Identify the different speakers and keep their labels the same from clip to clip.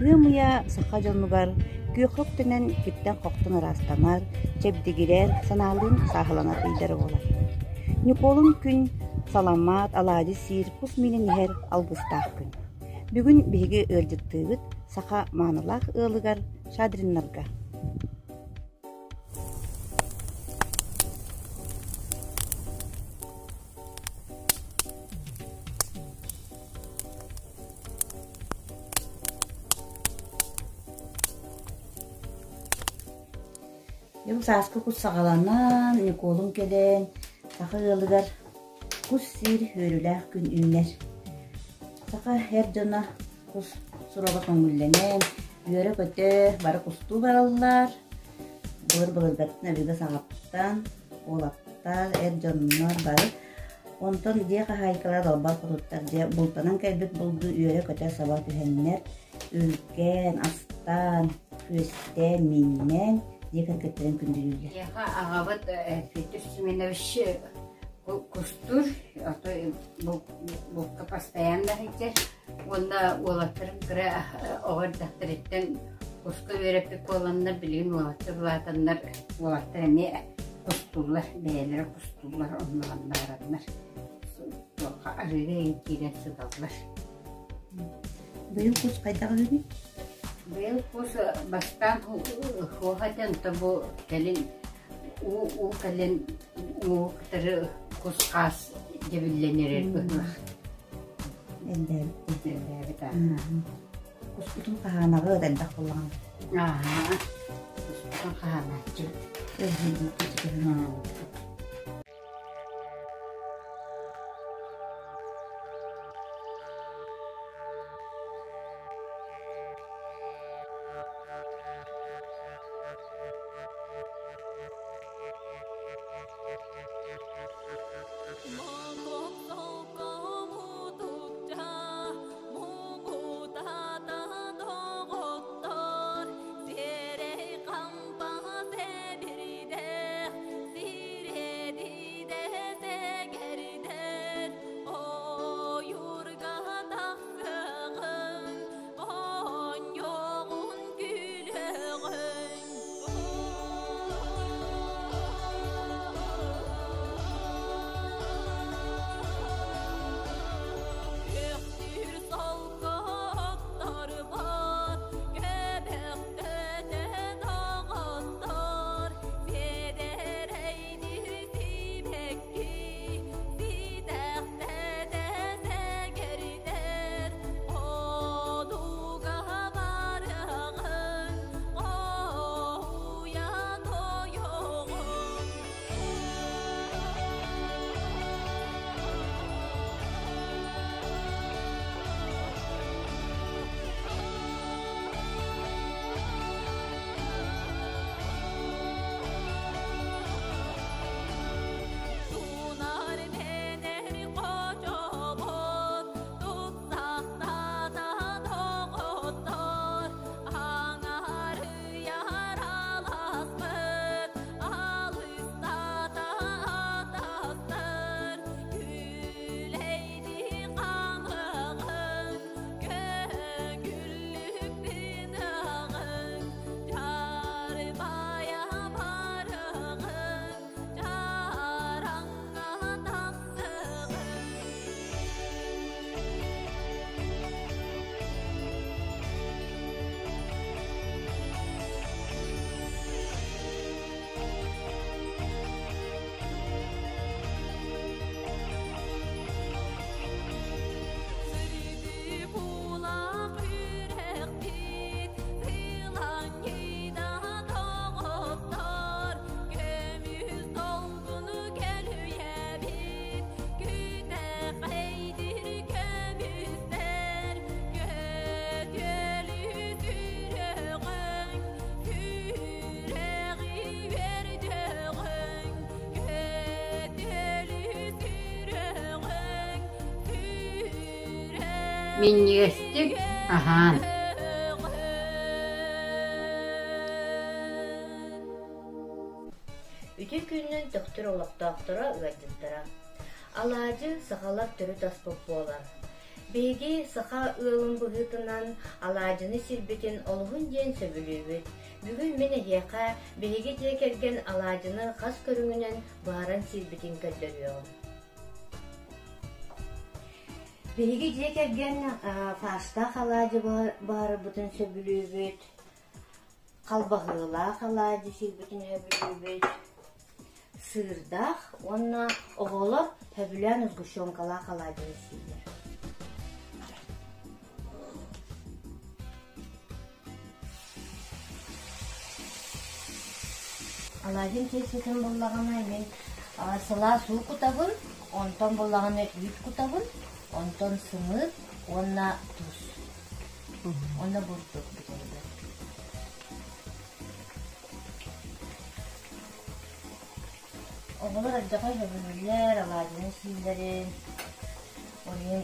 Speaker 1: Ыам ыйа саха дьонугар күөххэ үктэнэн киртэн-хохтон ыраастанар, чэбдигирэр, санаалыын сааһыланар ыйдара буолар. Ньукуолун күн саламаат, алаадьы сиир, кус миинин иһэр алгыстаах күн. Бүгүн биһиги ыалдьыттыыбыт саха маанылаах ыалыгар Шадриннарга. Дьэ бу сааскы кус саҕаланан, Ньукуолун кэлэн, саха ыалыгар кус сиир үөрүүлээх күн үүнэр. Саха эр дьоно кус сураҕа көҥүллэнэн, үөрэ-көтө бары кустуу бараллар. Былыр-былыргаттан өбүгэ саҕаттан уолаттар, эр дьоннор бары Онтон дьиэ хаһаайкалара далбар хотуттар дьэ бултанан кэлбит булду үөрэ-көтө саба түһэннэр, үргээн, астаан, күөстээн, мииннээн дьиэ кэргэттэрин күндүлүүллэр.
Speaker 2: Биһиэхэ аҕабыт Петр Семенович кустуур, ото булка постоянно сылдьар уонна уолаттарым кыра оҕо эрдэхтэриттэн куска үөрэппит буоланнар билигин уолаттар улаатаннар уолаттар эмиэ кустууллар, бэйэлэрэ кустууллар, онно-манна бараннар туохха арыыга иһин киирэн сыталлар.
Speaker 1: Быйыл кус хайдах үһүнүй?
Speaker 2: Быйыл кус бастаан суох этэ, онтон бу кэлин уу уу кэлин уу кытары кус-хаас дьэбиллэн эрэр быһыылаах.
Speaker 1: Элбээбит.
Speaker 2: Элбээбит аа.
Speaker 1: Куспутун хаһаанаҕыт элбэх буоллаҕына.
Speaker 2: Ааһа, куспутун хаһаанааччыбыт. Минньигэстик аһаан.
Speaker 3: Үтүө күнүнэн Төхтүр олохтоохторо, ыалдьыттара. Алаадьы сахалар төрүт аспыт буолар. Биһиги саха ыалын быһыытынан алаадьыны сирбитин олуһун диэн сөбүлүүбүт. Бүгүн мин эһиэхэ биһиги дьиэ кэргэн алаадьыны хас көрүҥүнэн буһаран сиирбитин көрдөрүөҕүм. Биһиги дьиэ кэргэн фарштаах алаадьы буһарарбытын сөбүлүүбүт, халбаһыылаах алаадьы сиирбитин сөбүлүүбүт, сыырдаах уонна оҕолор сөбүлээн сгущенкалаах алаадьыны сииллэр. Алаадьын тиэстэтин буллаҕына мин сылаас уу кутабын, онтон буллаҕына үүт кутабын, онтон сымыыт уонна туус. Уонна бурдук бүтэһигэр. Оҕолор алдьархай сөбүлүүллэр, алаадьыны сииллэрин, ол иһин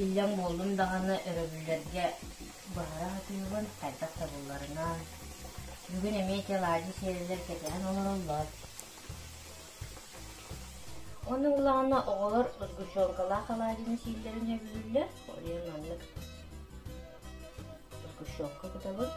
Speaker 3: иллэҥ буоллум даҕаны өрөбүллэргэ быһара сатыыбын, хайдах табылларынан. Бүгүн эмиэ ити алаадьы сиэрэлэр кэтэһэн олороллор. Уонна буллаҕына оҕолор сгущенкалаах алаадьыны сииллэрин сөбүлүүллэр, ол иһин маннык сгущенка кутабын.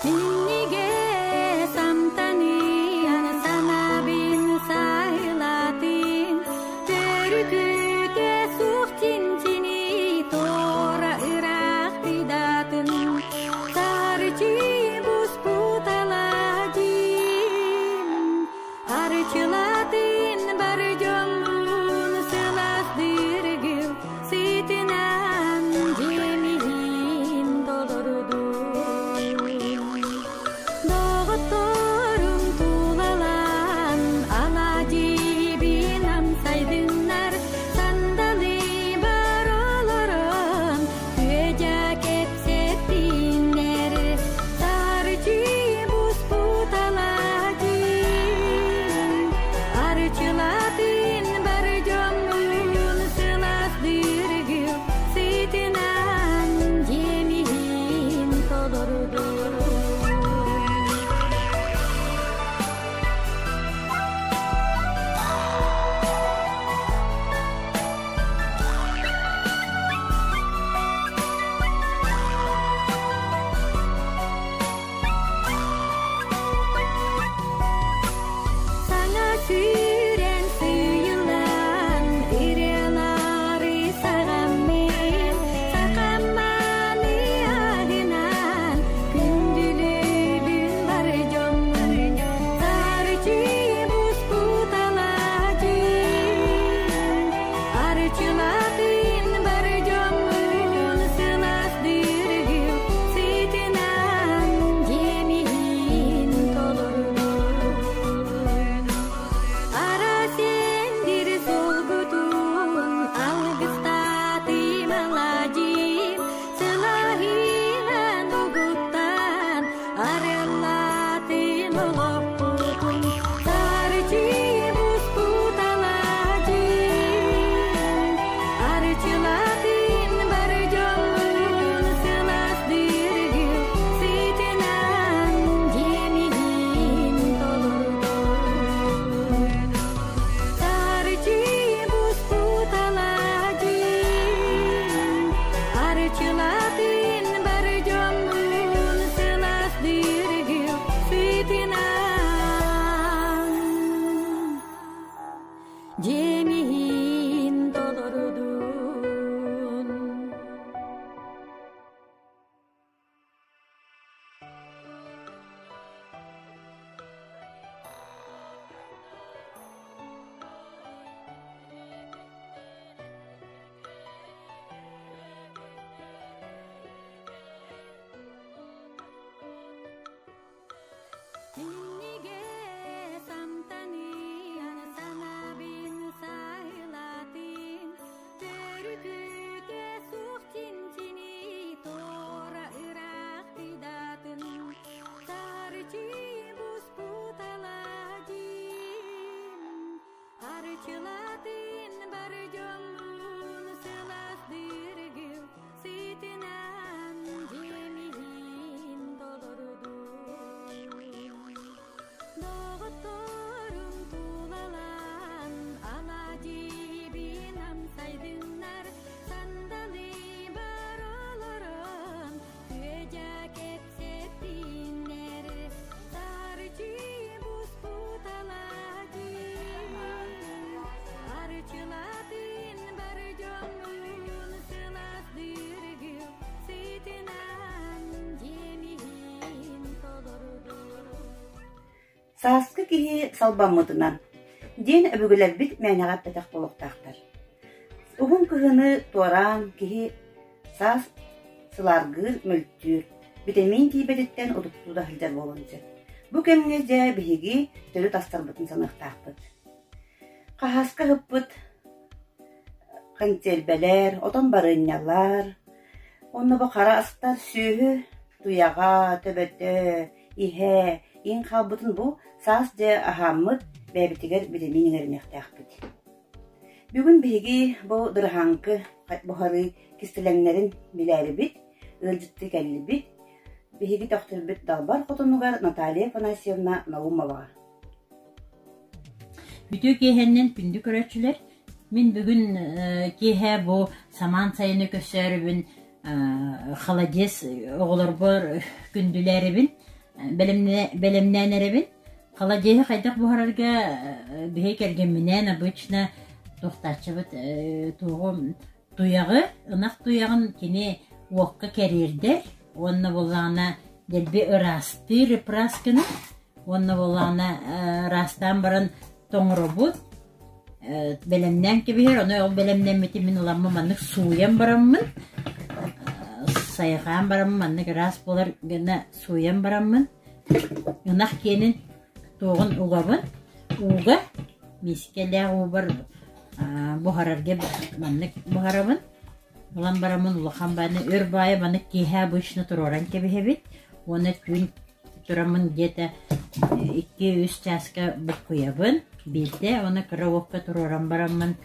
Speaker 4: Минньигэс амтаныан санаабын сайылатын Төрүкүтэ суох чинчини туора ыраах тыдатын Сарчы буспут алаадьын Арчылатын бар дьоммун сылаас дыргыл сытынан дьиэмиһин толордун. Доҕотторум тулалаан алаадьыбын амсайдыннар сандалы бар олорон күөдьэ кэпсэттиннэр сарчы буспут алаадьын арчылатын бар дьоммун сылаас дыргыл сытынан дьиэмиһин толордун. Саҥа сүүрэн сыыйыллан ырыалары саҕаммын сахамманы аһынан күндүлүүбүн бар дьоммун сарчы буспут алаадьын арчылатын бар дьоммун сылаас дыргыл сытынан дьиэмиһин толордун. Арасендир солгутун алгыстатым алаадьым сылаһынан угуттан арыллатын олохпутун сарчы буспут алаадьын арчылатын бар дьоммун сылаас дыргыл сытынан дьиэмиһин толордун. Сарчы буспут алаадьын арчылатын бар дьоммун сылаас дыргыл сытынан дьиэмиһин толордун. Минньигэс амтаныан санаабын сайылатын Төрүкүтэ суох чинчини туора ыраах тыдатын Сарчы буспут
Speaker 1: Сааскы киһи салбаммытынан диэн өбүгэлэрбит мээнэҕэ эппэтэх буолуохтаахтар. Уһун кыһыны туораан киһи саас сылааргыыр, мөлтүүр, битэмиин тиийбэтиттэн утуктуу да сылдьар буолуон сөп. Бу кэмҥэ дьэ биһиги төрүт астарбытын саныахтаахпыт. Хаһааска ыһыппыт кэнсиэрбэлэр, отон барыанньалар, уонна бу хара астар сүөһү туйаҕа, төбөтө, иһэ, иҥ хаалбытын бу саас дьэ аһааммыт бэйэбитигэр билимин иҥэриниэхтээхпит. Бүгүн биһиги бу дырыһааҥкы буһарыы кистэлэҥнэрин билээрибит, ыалдьыттыы кэллибит. Биһиги төхтөрбүт Далбар хотунугар Наталья Афанасьевна Наумоваҕа.
Speaker 5: Үтүө киэһэннэн күндү көрөөччүлэр, мин бүгүн киэһэ бу самаан сайыны көрсөөрүбүн холодец оҕолорбор күндүлээрибин бэлэмнээн эрэбин. Холодеһы хайдах буһарарга биһи кэргэмминээн обычно туохтааччыбыт туоҕу туйаҕы, ынах туйаҕын кини уокка кэриэрдэр уонна буоллаҕына дэлби ыраастыыр ыпырааскыны уонна буоллаҕына ыраастаан баран тоҥоробут бэлэмнээн кэбиһэр ону ол бэлэмнэммити мин ыламмын маннык сууйан бараммын сайҕаан бараммын маннык ыраас буолар гына сууйан бараммын ынах киэнин туоҕун угабын ууга миискэлээх уубар буһарарга маннык буһарабын ылан бараммын улахан бааны өр баайы маннык киэһэ обычно туруоран кэбиһэбит уонна түүн тураммын где-то 2-3 чааска буккуйабын биирдэ уонна кыра уокка туруоран бараммын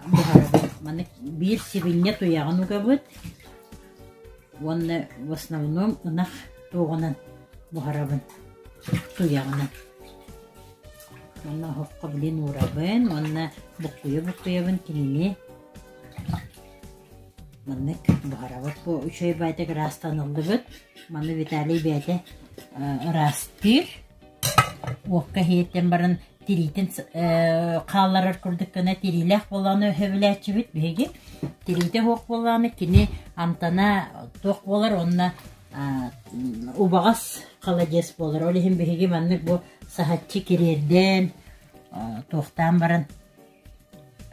Speaker 5: буһарабын маннык биир сибинньэ туйаҕын угабыт уонна в основном ынах туоҕунан буһарабын туйаҕынан Уонна оһоххо блин уурабын уонна буккуйа-буккуйабын кинини маннык буһарабыт. Бу үчүгэй баайдык ыраастаныллыбыт. Маны Виталий бэйэтэ ыраастыыр. Уокка иһиэттэн баран тириитин хаалларар курдук гына тириилээх буоллаҕына өһөбүлээччибит биһиги. Тириитэ суох буоллаҕына кини амтана туох буолар уонна убаҕас холодец буолар. Ол иһин биһиги маннык бу саһаччы кириэрдээн, туохтаан баран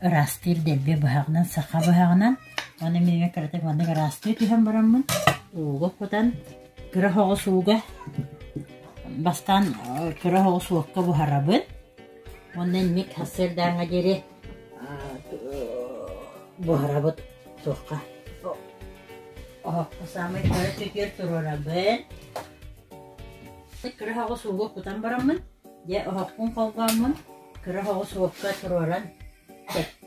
Speaker 5: ыраастыыр дэлби быһаҕынан, саха быһаҕынан. Уонна мин эмиэ кыратык маннык ыраастыы түһэн бараммын ууга кутан кыра оҕус ууга бастаан кыра оҕус уокка буһарабын. Уонна инник сарсыардааҥҥа диэри буһарабыт туохха Оһоххо саамай кыра түтүөр туруорабын. Кыра оҕус ууга кутан бараммын, дьэ оһохпун холбооммун, кыра оҕус уокка туруоран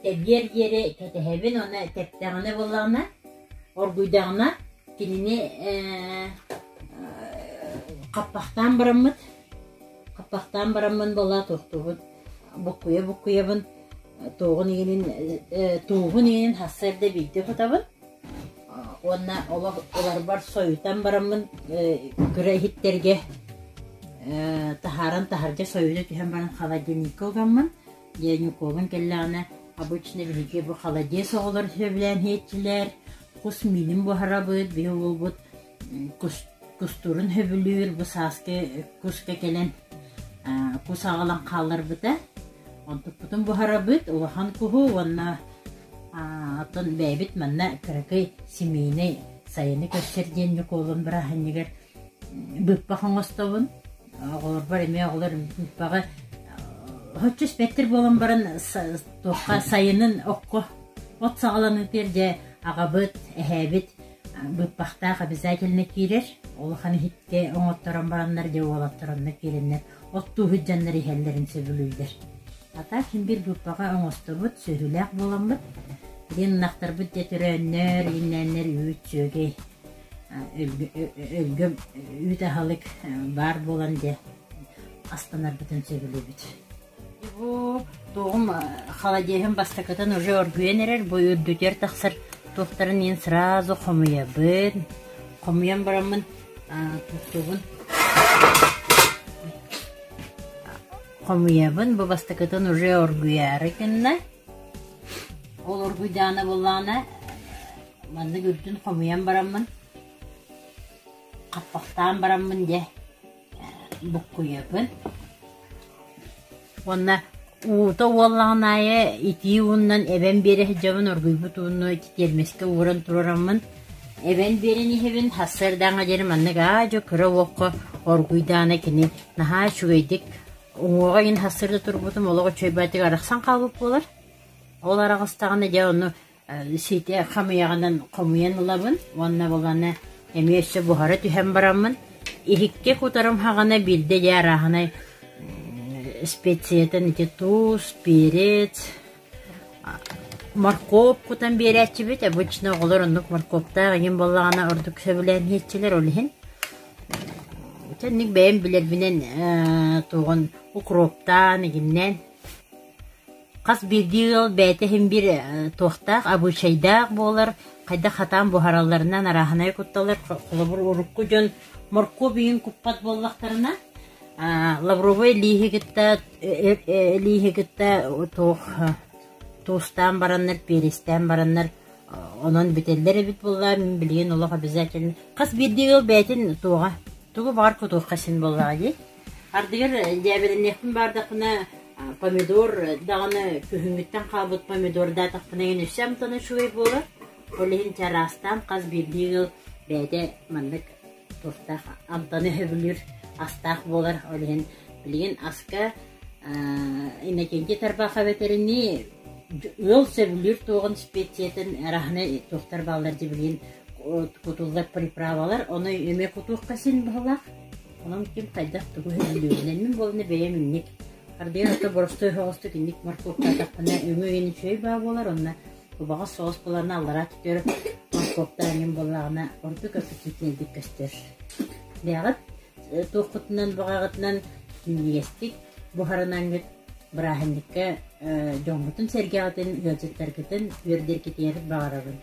Speaker 5: тэбиэр диэри кэтэһэбин уонна тэптэҕинэ буоллаҕына, оргуйдаҕына кинини хаппахтаан бараммыт, хаппахтаан бараммын буолла туохтуубун, буккуйа-буккуйабын, туоҕун иҥинин, тууһун иҥинин сарсыарда биирдэ кутабын Уонна олох ыларбар сойутан бараммын кыра иһиттэргэ таһааран таһырдьа сойута түһэн баран холодильникка угаммын дьэ Ньукуолун кэллэҕинэ обычно биһиги бу холодец оҕолор сөбүлээн иһээччилэр кус миинин буһарабыт биһи уолбут кус кустуурун сөбүлүүр бу сааскы куска кэлэн кус аҕалан хаалларбыта онтукпутун буһарабыт улахан куһу уонна Оттон бэйэбит манна кыракый семейнэй сайыны көрсөр диэн Ньукуолун бырааһынньыгар быыппах оҥостобун. Оҕолорбор эмиэ оҕолор быыппаҕы соччо испэттэр буолан баран туохха сайынын окко от саҕаланыытыгар дьэ аҕабыт, эһээбит быыппахтаах обязательно киирэр. Улахан иһиккэ оҥотторон бараннар дьэ уолаттар онно киирэннэр оттуу сылдьаннар иһэллэрин сөбүлүүллэр. А так син биир быыппаҕа оҥостобут, сүөһүлээх буоламмыт. Диэн ынахтарбыт дьэ төрөөннөр, ииннээннэр үүт, сүөгэй, өлгөм үүт аһылык баар буолан дьэ астанарбытын сөбүлүүбүт. Бу туоҕум холодеһым бастакытын уже оргуйан эрэр, бу үрдүтүгэр тахсар туохтарын иин сразу хомуйабын. Хомуйан бараммын туттубун. Хомуйабын, бу бастакытын уже оргуйаары гынна. Ол оргуйдаана буоллаҕына, маннык үрдүн хомуйан бараммын, хаппахтаан бараммын дьэ. буккуйабын. Уонна уута уоллаҕын аайы итии ууннан эбэн биэрэ сылдьабын, оргуйбут ууну ити тиэрмэскэ ууран туруораммын эбэн биэрэн иһэбин. Сарсыардааҥҥа диэри маннык аа-дьуо кыра уокка оргуйдаҕына кини наһаа үчүгэйдик уҥуоҕа иһин сарсыарда турбутум олох үчүгэй арахсан хаалбыт буолар. Ол араҕыстаҕына дьэ ону сити хамыйаҕынан хомуйан ылабын уонна буланы эмиэ өссө буһара түһэн бараммын иһиккэ кутарым хаҕана биирдэ дьэ арааһынай специятын ити туус, перец, моркуоп кутан биэрээччибит. Обычно оҕолор оннук моркуоптаах игин буоллаҕына ордук сөбүлээн иһиэччилэр ол иһин. Итинник бэйэм билэрбинэн туоҕун укроптаан игиннээн Хас биирдии ыал бэйэтэ иһин биир туохтаах, абыычайдаах буолар, хайдах хатаан буһаралларынан арааһынай кутталлар. Холобур, урукку дьон моркуоп иһин куппат буоллахтарына, лавровай лииһи кытта лииһи кытта туох туустаан бараннар, перестээн бараннар онон бүтэллэр эбит буоллаҕа. Мин билигин олох обязательно хас биирдии ыал бэйэтин туоҕа, тугу баҕар кутуохха син буоллаҕа дии. Ардыгар дьээбэлэниэхпин баардахпына помидор даҕаны күһүҥҥүттэн хаалбыт помидордаатахпына иһин өссө амтана үчүгэй буолар. Ол иһин чараастаан хас биирдии ыал бэйэтэ маннык туохтаах амтаны сөбүлүүр астаах буолар. Ол иһин билигин аска Иннокентий Тарбахов этэринии ыал сөбүлүүр туоҕун специятын араһаны туохтар бааллар дии билигин кутуллар приправалар ону эмиэ кутуохха син быһылаах. Онон ким хайдах тугу сөбүлүүрүнэн мин буолан бэйэм инник ардыгар ото боростуой соҕустук инник моркуоптаатахпына өҥө иһин үчүгэй баа буолар онно убаҕас соҕус буоларына аллараа түтүөр моркуоптаах иҥин буоллаҕына ордук аппетитнэйдик көстөр. Бэйэҕит туоххутунан баҕаҕытынан минньигэстик буһарынаҥҥыт бырааһынньыкка дьоҥҥутун-сэргэҕитин, ыалдьыттаргытын үөрдэргитигэр баҕарабын.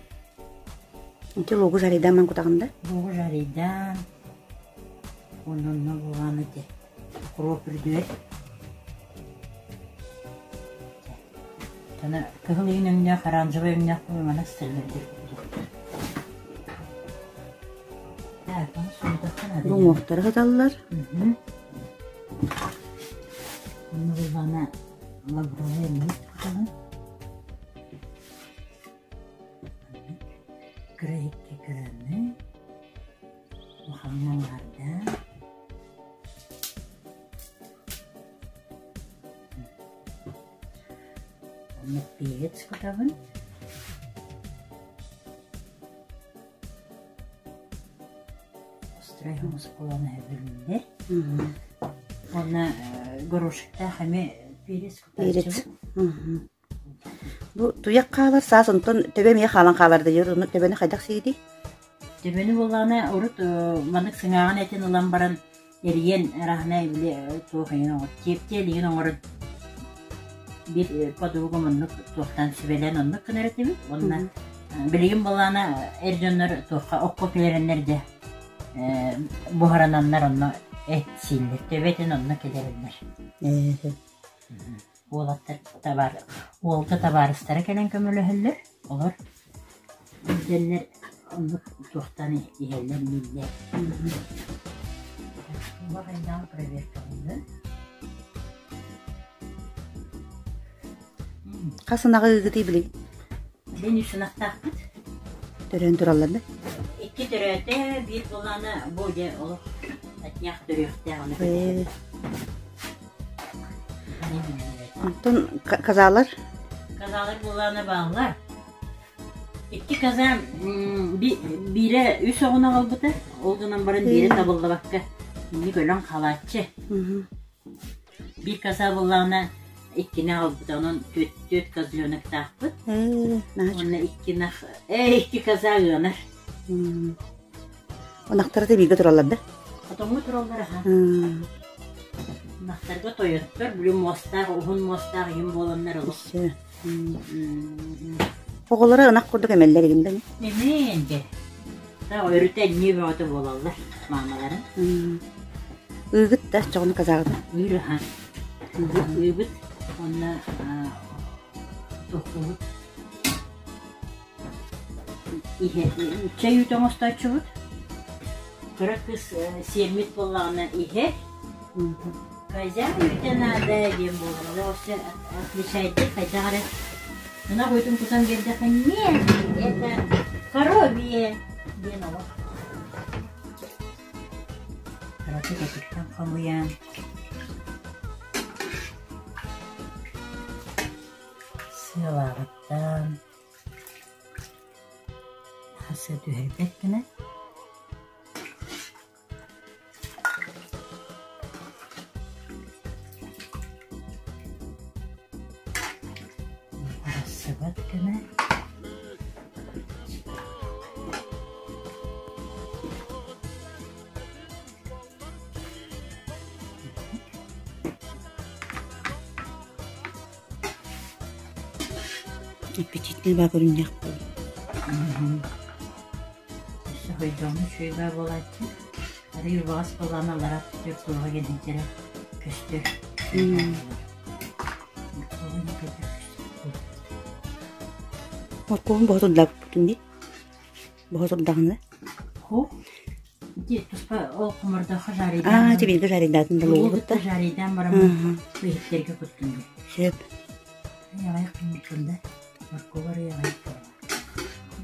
Speaker 1: Ити лугу жарейдаан ман кутаҕын да?
Speaker 5: Лугу жарейдаан Онно буолаан ити укроп үрдүгэр Тана кыһыл иин өҥнөөх, оранжевай өҥнөөх мана сылларбыт.
Speaker 1: Уҥуохтары сыталлар.
Speaker 5: Онно буллаҕына лавровай эмиэ кутабын. Кыра иһиккэ кыраны Улахаҥҥа аҥаарда. Онно перец кутабын. Острай хомус буолан эһэбилиннэр. Уонна горошектаах эмиэ перец
Speaker 1: Перец.
Speaker 5: кутааччыбын.
Speaker 1: Бу туйах хаалар саас онтон төбө эмиэ хаалан хаалар да дьор, ону төбөнү хайдах сиирий?
Speaker 5: Төбөнү буоллаҕына урут маннык сыҥааҕын этин ылан баран эрийэн арааһынай били туох эҥин оҥор тиэптиэл игин оҥорон биир подругам оннук туохтан сүбэлээн оннук гынар этибит уонна билигин буоллаҕына эр дьоннор туохха окко кэлэрэннэр дьэ буһарананнар онно эт сииллэр төбө этин онно кэлэрэллэр. Уолаттар табаар уолга табаарыстара кэлэн көмөлөһөллөр, олор илдьэннэр оннук туохтан иһэллэр мииллэр. Улах айдаан проверкалыыбын.
Speaker 1: Хас ынаҕы ыыгытый билигин?
Speaker 5: Билигин үс ынахтаахпыт.
Speaker 1: Төрөөн тураллар да?
Speaker 5: Икки төрөөтө, биир буоллаҕына бу дьэ олох атньах төрүөхтээх ону кэтэһэбит.
Speaker 1: Онтон казалар?
Speaker 5: Казалар буоллаҕына бааллар. Икки каза биирэ үс оҕону аҕалбыта, ол гынан баран биирэ табыллыбакка инник өлөн хаалааччы. Биир коза буоллаҕына иккини аҕалбыта, онон түөрт түөрт козленоктаахпыт. Уонна икки ынах, э икки коза ыанар.
Speaker 1: Ынахтара да бииргэ тураллар да?
Speaker 5: Хотоҥҥо тураллар аха. Ынахтарга тойоттор, били муостаах, уһун муостаах иһин буоланнар олох.
Speaker 1: Оҕолоро ынах курдук эмэллэр игин да
Speaker 5: Эмээн дьэ. Өрүтэ анньыы бөҕөтө буолаллар маамаларын.
Speaker 1: Ыыгыт да чоҕуну казаҕыт.
Speaker 5: Ыыр аха. Ыыбыт уонна туохтуубут иһэ чэй үүтэ оҥостооччубут. Кыра кыыс сиэммит буоллаҕына иһэр. Козя үүтэ наада диэн буолар. Олох өссө отличайдык хайдах эрэ ынах үүтүн кутан биэрдэххэ нет, это коровье диэн олох. Кыратык этиттэн хомуйан сыалааҕыттан сыа түһэрбэт гына Барсыбат гына
Speaker 1: Аппетитный баа көрүннэх буолла.
Speaker 5: Өссө хойдоону үчүгэй баа буолааччы. Арый убаҕас буоллаҕына аллараа түр туоҕа кэлинчэрэ көстөр.
Speaker 1: Моркуобун боһо турдаабыппытын дии. Боһо турдаҕына.
Speaker 5: Хо? Ити туспа ол хомордооххо жарыйдаан
Speaker 1: Аа, тибилгэ жарыйдаатын да
Speaker 5: лугубут да. Жарыйдаан бараммын иһиттергэ куттум.
Speaker 1: Сөп.
Speaker 5: Аҕыйах күммүттэн да моркуобар аҕыйах буолла.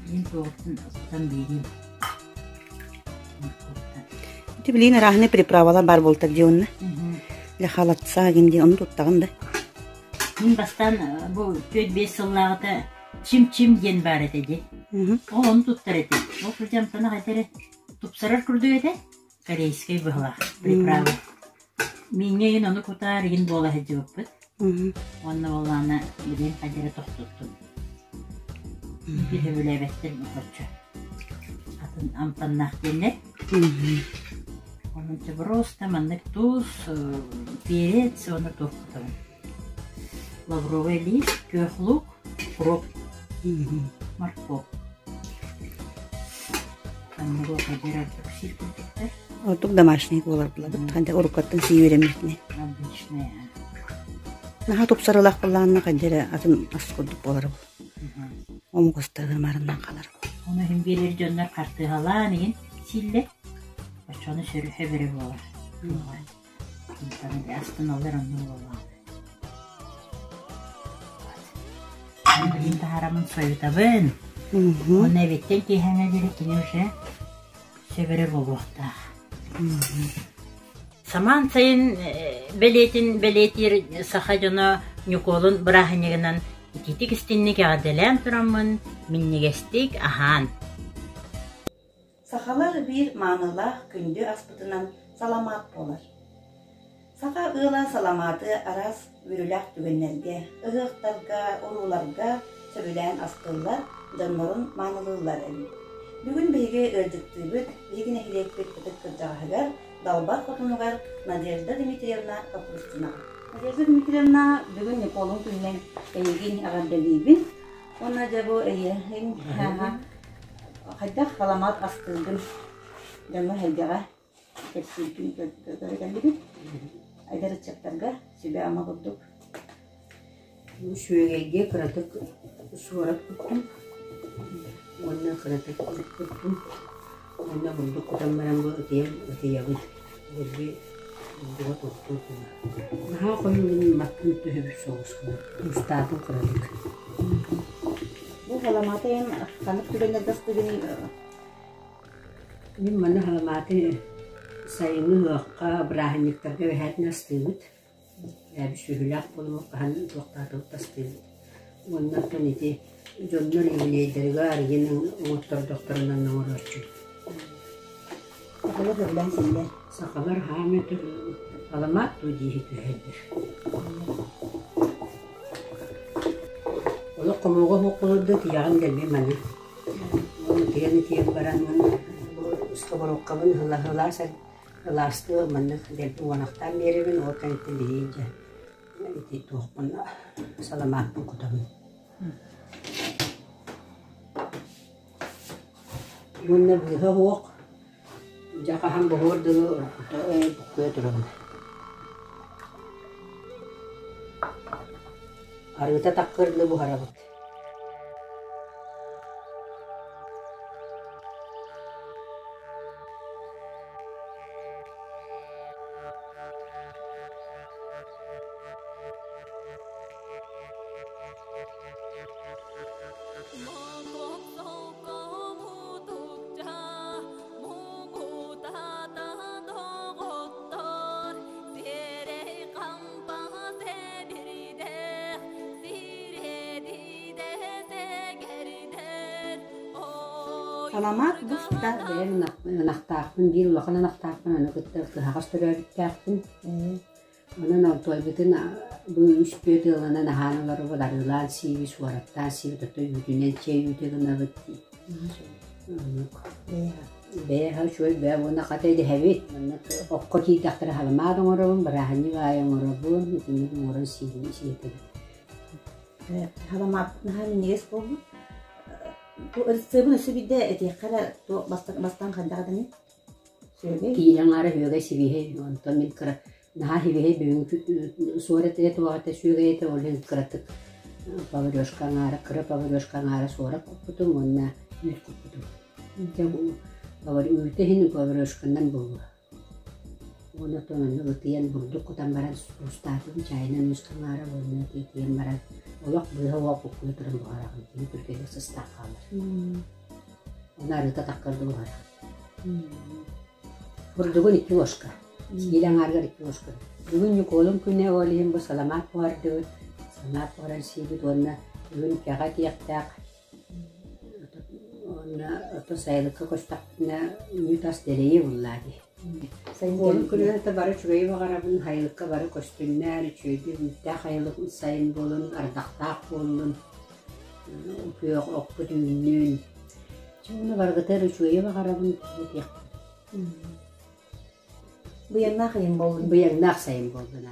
Speaker 5: Билин туоҕуттан кутан биэриим. Моркуоптан.
Speaker 1: Ити билигин арааһынай приправалар баар буолтар дии онно. Для холодца гин диэн ону туттаҕын да.
Speaker 5: Мин бастаан бу 4-5 сыллааҕыта чим-чим диэн баар этэ дии. Ол ону туттар этим. Ол сылдьан санах этэрэ тупсарар курдук этэ. Корейскай быһылаах приправа. Мииҥҥэ игин ону кутаар игин буола сылдьыбыппыт. Уонна буоллаҕына билигин хайдары тохтуттум. Ити сөбүлээбэттэр боччо. Атын амтаннаах диэннэр. Онон просто маннык туус, перец уонна туох кутабын. Лавровый лист, күөх лук, укроп, морковь.
Speaker 1: Ордук домашний буолар булабыт. Ханта уруккаттан сии үөрэммитинэ.
Speaker 5: Обычная.
Speaker 1: Наһаа тупсарылаах буоллаҕына хайда эрэ атын ас курдук буолар бу. Омук астарыгар маарыннаан хаалар.
Speaker 5: Ону иһин биэрэр дьоннор хартыыһалаан иһин сииллэр. Оччону сөрү сөбөрө буолар. Астыналлар оннук буоллаҕына. Билигин таһаараммын сойутабын. Уонна эбиттэн киэһээҥҥэ диэри кини уже сөбөрө буолуохтаах. Самаан сайын бэлиэтин бэлиэтиир саха дьоно Ньукуолун бырааһынньыгынан итиитик истинник эҕэрдэлээн тураммын минньигэстик аһаан.
Speaker 1: Сахалар биир маанылаах күндү аспытынан саламаат буолар. Саха ыала саламааты араас үөрүүлээх түгэннэргэ, ыһыахтарга, урууларга сөбүлээн астыыллар, дьоннорун маанылыыллар эбит. Бүгүн биһиги ыалдьыттыыбыт, биһиги нэһилиэкпит ытык кырдьаҕаһыгар, Далбар хотунугар Надежда Дмитриевна Капустинаҕа. Надежда Дмитриевна, бүгүн Ньукуолун күнүнэн эйигин эҕэрдэлиибин. Уонна дьэ бу эйиэхин хайдах саламаат астыыргын дьоҥҥо-сэргэҕэ кэпсииргин көрө кэллибит. Эдэр ыччаттарга сүбэ-ама курдук.
Speaker 2: Сүөгэйгэ кыратык суорат куттум уонна кыратык куттум уонна бурдук кутан баран бу ытыйан ытыйабын. Дэлби бурдуга туохтуур гына. Наһаа хойуу гыммаппын түһүбүт соҕус гына. Туустаатым кыратык.
Speaker 1: Бу саламааты эн ханнык түгэннэргэ астыгыный?
Speaker 2: Мин манна саламааты сайыҥҥы ыһыахха, бырааһынньыктарга эбэһээтин астыыбыт. Эбии сүөһүлээх буолан хаһан туохтаатыбыт астыыбыт. Уонна оттон ити дьоннор юбилейдарыгар арыйан оҥоттордохторунан оҥорооччу.
Speaker 1: Сахалар сөбүлээн сииллэр.
Speaker 2: Сахалар хаамыы саламаат дуу дииһи түһэллэр. Олох хомуога суох да тиһэҕин дэлби маны. Итийэн-итийэн баран сковородкабын ыла-ыла ылаастыы маннык дэлби уонахтаан биэрэбин, ол кэнниттэн билигин дьэ ити туохпун саламааппын кутабын. Уонна быыһа суох, дьэ хаһан буһуор дылы оргута буккуйа турабын. Арыыта таккыр дылы буһарабыт.
Speaker 1: Саламаат буста.
Speaker 2: Бэйэм ынахтаахпын, биир улахан ынахтаахпын, ону кытта тыһаҕас төрөөбүттээхпин. Онон онтуойбутун бу үс түөрт ыалынан аһаан олоробут, арыылаан сиибит, суораттаан сиибит, оттон үүтүнэн чэй үүтэ гынабыт. Оннук. Бэйэ аһа үчүгэй бэйэ уонна хата идэһэбит. Манна окко киирдэхтэрэ саламаат оҥоробун, бырааһынньык аайы оҥоробун, итинник оҥорон сиибин сиэтэбит.
Speaker 1: Саламаат наһаа минньигэс буолбут. Бу ырыссыабын өссө биирдэ этиэххэ эрэ бастаан хайдах этиний?
Speaker 2: Киилэ аҥаара үөгэй сибиэһэй, онтон мин кыра наһаа сибиэһэй бүгүҥҥү суор этэ туох этэ сүөгэй этэ, ол иһин кыратык поварешка аҥаара, кыра поварешка аҥаара суорат куппутум уонна үүт куппутум. Дьэ үүтэ иһин поварешканан буолуо. Уонна оттон онно ытыйан бурдук кутан баран туустаатым, чаайынан үс аҥаара уонна итийэн баран олох быыһа уох буккуйа туран буһараҕын, кини түргэнник сыстаах хаалар. Оны арыыта таххар да буһараҕын. Бурдугун икки ложка, киилэ аҥаарыгар икки ложка. Бүгүн Ньукуолун күнэ, ол иһин бу саламаат буһардыбыт, саламаат буһаран сиибит уонна бүгүн кэҕэ этиэхтээх. Уонна ото сайылыкка көстөхпүнэ үүт ас дэлэйиэ буллаа дии. Уолун күнэ бары үчүгэйи баҕарабын, сайылыкка бары көстүннэр, үчүгэйдик үүттээх сайылык сайын буолун, ардахтаах буоллун, күөх оппут үүннүн. Чэ уонна барыгытыгар үчүгэйи баҕарабын диэхпин.
Speaker 1: Быйаҥнаах сайын буоллун.
Speaker 2: Быйаҥнаах сайын буоллун.